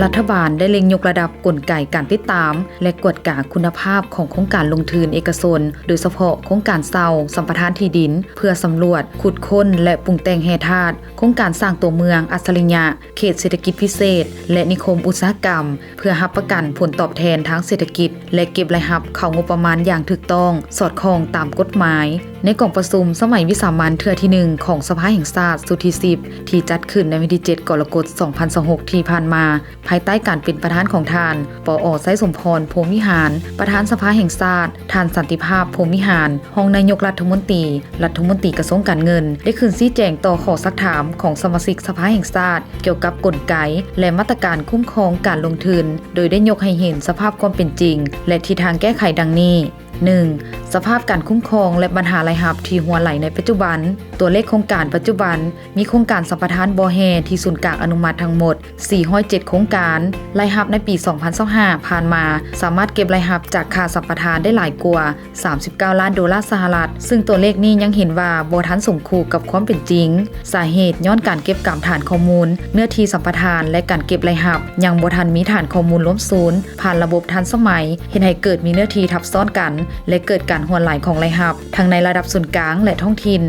ລັດຖະບານໄດ້ເລັ່ງຍົກລະດັບກົນໄກການຕິດຕາມ ແລະ ກວດກາຄຸນນະພາບຂອງໂຄງການລົງທຶນເອກະຊົນ, ໂດຍສະເພາະໂຄງການເຊົ່າສຳປະທານທີ່ດິນ ເພື່ອສຳຫຼວດ, ຂຸດຄົ້ນ ແລະ ປຸງແຕ່ງແຮ່ທາດ, ໂຄງການສ້າງຕົວເມືອງອັດສະລິຍະ, ເຂດເສດຖະກິດພິເສດ ແລະ ນິຄົມອຸດສາຫະກຳ ເພື່ອຮັບປະກັນຜົນຕອບແທນທາງເສດຖະກິດ ແລະ ເກັບລາຍຮັບເຂົ້າງົບປະມານຢ່າງຖືກຕ້ອງ, ສອດຄ່ອງຕາມກົດໝາຍ. ໃນກອງປະຊຸມສະໄໝວິສາມັນເທື່ອທີໜຶ່ງຂອງສະພາແຫ່ງຊາດຊຸດທີສິບ ທີ່ຈັດຂຶ້ນໃນວັນທີເຈັດ ກໍລະກົດ ສອງພັນຊາວຫົກ ທີ່ຜ່ານມາ, ພາຍໃຕ້ການເປັນປະທານຂອງທ່ານ ປອ ໄຊສົມພອນ ພົມວິຫານ, ປະທານສະພາແຫ່ງຊາດ, ທ່ານ ສັນຕິພາບ ພົມວິຫານ, ຮອງນາຍົກລັດຖະມົນຕີ, ລັດຖະມົນຕີກະຊວງການເງິນ ໄດ້ຂຶ້ນຊີ້ແຈງຕໍ່ຂໍ້ຊັກຖາມຂອງສະມາຊິກສະພາແຫ່ງຊາດ ກ່ຽວກັບກົນໄກ ແລະ ມາດຕະການຄຸ້ມຄອງການລົງທຶນ, ໂດຍໄດ້ຍົກໃຫ້ເຫັນສະພາບຄວາມເປັນຈິງ ແລະ ທິດທາງແກ້ໄຂດັ່ງນີ້. ໜຶ່ງ, ສະພາບການຄຸ້ມຄອງ ແລະ ບັນຫາລາຍຮັບທີ່ຮົ່ວໄຫຼໃນປັດຈຸບັນ. ຕົວເລກໂຄງການປັດຈຸບັນ ມີໂຄງການສຳປະທານບໍ່ແຮ່ທີ່ສູນກາງອະນຸມັດທັງໝົດ ສີ່ຮ້ອຍເຈັດ ໂຄງການ. ລາຍຮັບໃນປີສອງພັນຊາວຫ້າ ຜ່ານມາ ສາມາດເກັບລາຍຮັບຈາກຄ່າສຳປະທານໄດ້ຫຼາຍກວ່າ ສາມສິບເກົ້າລ້ານໂດລາສະຫະລັດ, ຊຶ່ງຕົວເລກນີ້ຍັງເຫັນວ່າບໍ່ທັນສົມຄູ່ກັບຄວາມເປັນຈິງ. ສາເຫດຍ້ອນການເກັບກຳຖານຂໍ້ມູນເນື້ອທີ່ສຳປະທານ ແລະ ການເກັບລາຍຮັບຍັງບໍ່ທັນມີຖານຂໍ້ມູນລວມສູນຜ່ານລະບົບທັນສະໄໝ, ເຮັດໃຫ້ເກີດມີເນື້ອທີ່ທັບຊ້ອນກັນ ແລະ ເກີດການຮົ່ວໄຫຼຂອງລາຍຮັບ ທັງໃນລະດັບສູນກາງ ແລະ ທ້ອງຖິ່ນ.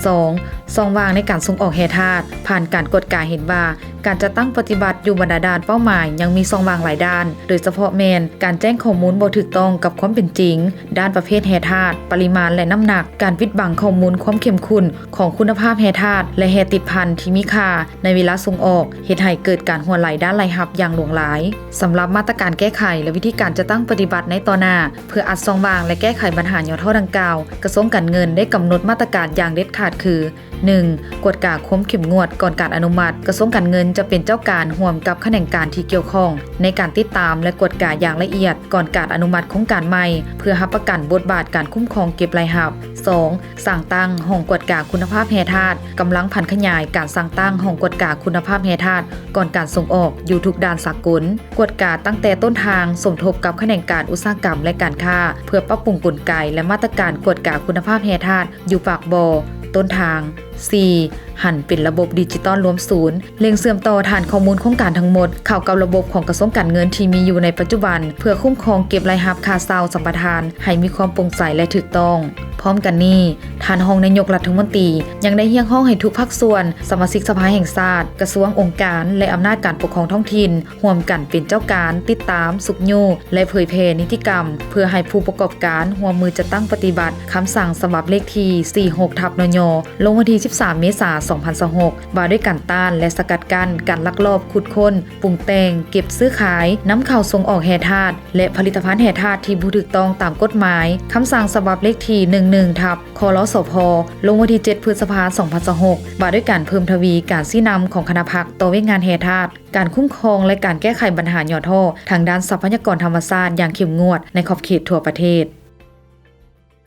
ສອງ, ຊ່ອງວ່າງໃນການສົ່ງອອກແຮ່ທາດ. ຜ່ານການກວດກາເຫັນວ່າ ການຈັດຕັ້ງປະຕິບັດຢູ່ບັນດາດ່ານເປົ້າໝາຍຍັງມີຊ່ອງວ່າງຫຼາຍດ້ານ, ໂດຍສະເພາະແມ່ນການແຈ້ງຂໍ້ມູນບໍ່ຖືກຕ້ອງກັບຄວາມເປັນຈິງ ດ້ານປະເພດແຮ່ທາດ, ປະລິມານ ແລະ ນ້ຳໜັກ, ການປິດບັງຂໍ້ມູນຄວາມເຂັ້ມຂຸ້ນຂອງຄຸນນະພາບແຮ່ທາດ ແລະ ແຮ່ຕິດພັນທີ່ມີຄ່າໃນເວລາສົ່ງອອກ, ເຮັດໃຫ້ເກີດການຮົ່ວໄຫຼດ້ານລາຍຮັບຢ່າງຫຼວງຫຼາຍ. ສຳລັບມາດຕະການແກ້ໄຂ ແລະ ວິທີການຈັດຕັ້ງປະຕິບັດໃນຕໍ່ໜ້າ ເພື່ອອັດຊ່ອງວ່າງ ແລະ ແກ້ໄຂບັນຫາຫຍໍ້ທໍ້ດັ່ງກ່າວ, ກະຊວງການເງິນໄດ້ກຳນົດມາດຕະການຢ່າງເດັດຂາດຄື ໜຶ່ງ, ກວດກາຄວາມເຂັ້ມງວດກ່ອນການອະນຸມັດ. ກະຊວງການເງິນຈະເປັນເຈົ້າການຮ່ວມກັບຂະແໜງການທີ່ກ່ຽວຂ້ອງ ໃນການຕິດຕາມ ແລະ ກວດກາຢ່າງລະອຽດກ່ອນການອະນຸມັດໂຄງການໃໝ່ ເພື່ອຮັບປະກັນບົດບາດການຄຸ້ມຄອງເກັບລາຍຮັບ. ສອງ, ສ້າງຕັ້ງຫ້ອງກວດກາຄຸນນະພາບແຮ່ທາດ, ກຳລັງຜັນຂະຫຍາຍການສ້າງຕັ້ງຫ້ອງກວດກາຄຸນນະພາບແຮ່ທາດກ່ອນການສົ່ງອອກຢູ່ທຸກດ່ານສາກົນ, ກວດກາຕັ້ງແຕ່ຕົ້ນທາງ, ສົມທົບກັບຂະແໜງການອຸດສາຫະກຳ ແລະ ການຄ້າ ເພື່ອປັບປຸງກົນໄກ ແລະ ມາດຕະການກວດກາຄຸນນະພາບແຮ່ທາດ ຢູ່ປາກບໍ່, ຕົ້ນທາງ. ສີ່, ຫັນເປັນລະບົບດິຈິຕອນລວມສູນ, ເລັ່ງເຊື່ອມຕໍ່ຖານຂໍ້ມູນໂຄງການທັງໝົດເຂົ້າກັບລະບົບຂອງກະຊວງການເງິນທີ່ມີຢູ່ໃນປັດຈຸບັນ ເພື່ອຄຸ້ມຄອງເກັບລາຍຮັບຄ່າເຊົ່າສຳປະທານໃຫ້ມີຄວາມໂປ່ງໃສ ແລະ ຖືກຕ້ອງ. ພ້ອມກັນນີ້, ທ່ານຮອງນາຍົກລັດຖະມົນຕີຍັງໄດ້ຮຽກຮ້ອງໃຫ້ທຸກພາກສ່ວນ, ສະມາຊິກສະພາແຫ່ງຊາດ, ກະຊວງ, ອົງການ ແລະ ອຳນາດການປົກຄອງທ້ອງຖິ່ນ ຮ່ວມກັນເປັນເຈົ້າການຕິດຕາມ, ຊຸກຍູ້ ແລະ ເຜີຍແຜ່ນິຕິກຳ ເພື່ອໃຫ້ຜູ້ປະກອບການຮ່ວມມືຈັດຕັ້ງປະຕິບັດຄຳສັ່ງສະບັບເລກທີສີ່ຫົກ ທັບ ນຍ ລົງວັນທີສິບສາມ ເມສາ ສອງພັນຊາວຫົກ ວ່າດ້ວຍການຕ້ານ ແລະ ສະກັດກັ້ນການລັກລອບຂຸດຄົ້ນ, ປຸງແຕ່ງ, ເກັບ, ຊື້ຂາຍ, ນຳເຂົ້າ, ສົ່ງອອກແຮ່ທາດ ແລະ ຜະລິດຕະພັນແຮ່ທາດທີ່ບໍ່ຖືກຕ້ອງຕາມກົດໝາຍ, ຄຳສັ່ງສະບັບເລກທີໜຶ່ງໜຶ່ງ ທັບ ຄລສພ ລົງວັນທີເຈັດ ພຶດສະພາ ສອງພັນຊາວຫົກ ວ່າດ້ວຍການເພີ່ມທະວີການຊີ້ນຳຂອງຄະນະພັກຕໍ່ວຽກງານແຮ່ທາດ, ການຄຸ້ມຄອງ ແລະ ການແກ້ໄຂບັນຫາຫຍໍ້ທໍ້ທາງດ້ານຊັບພະຍາກອນທຳມະຊາດຢ່າງເຂັ້ມງວດໃນຂອບເຂດທົ່ວປະເທດ.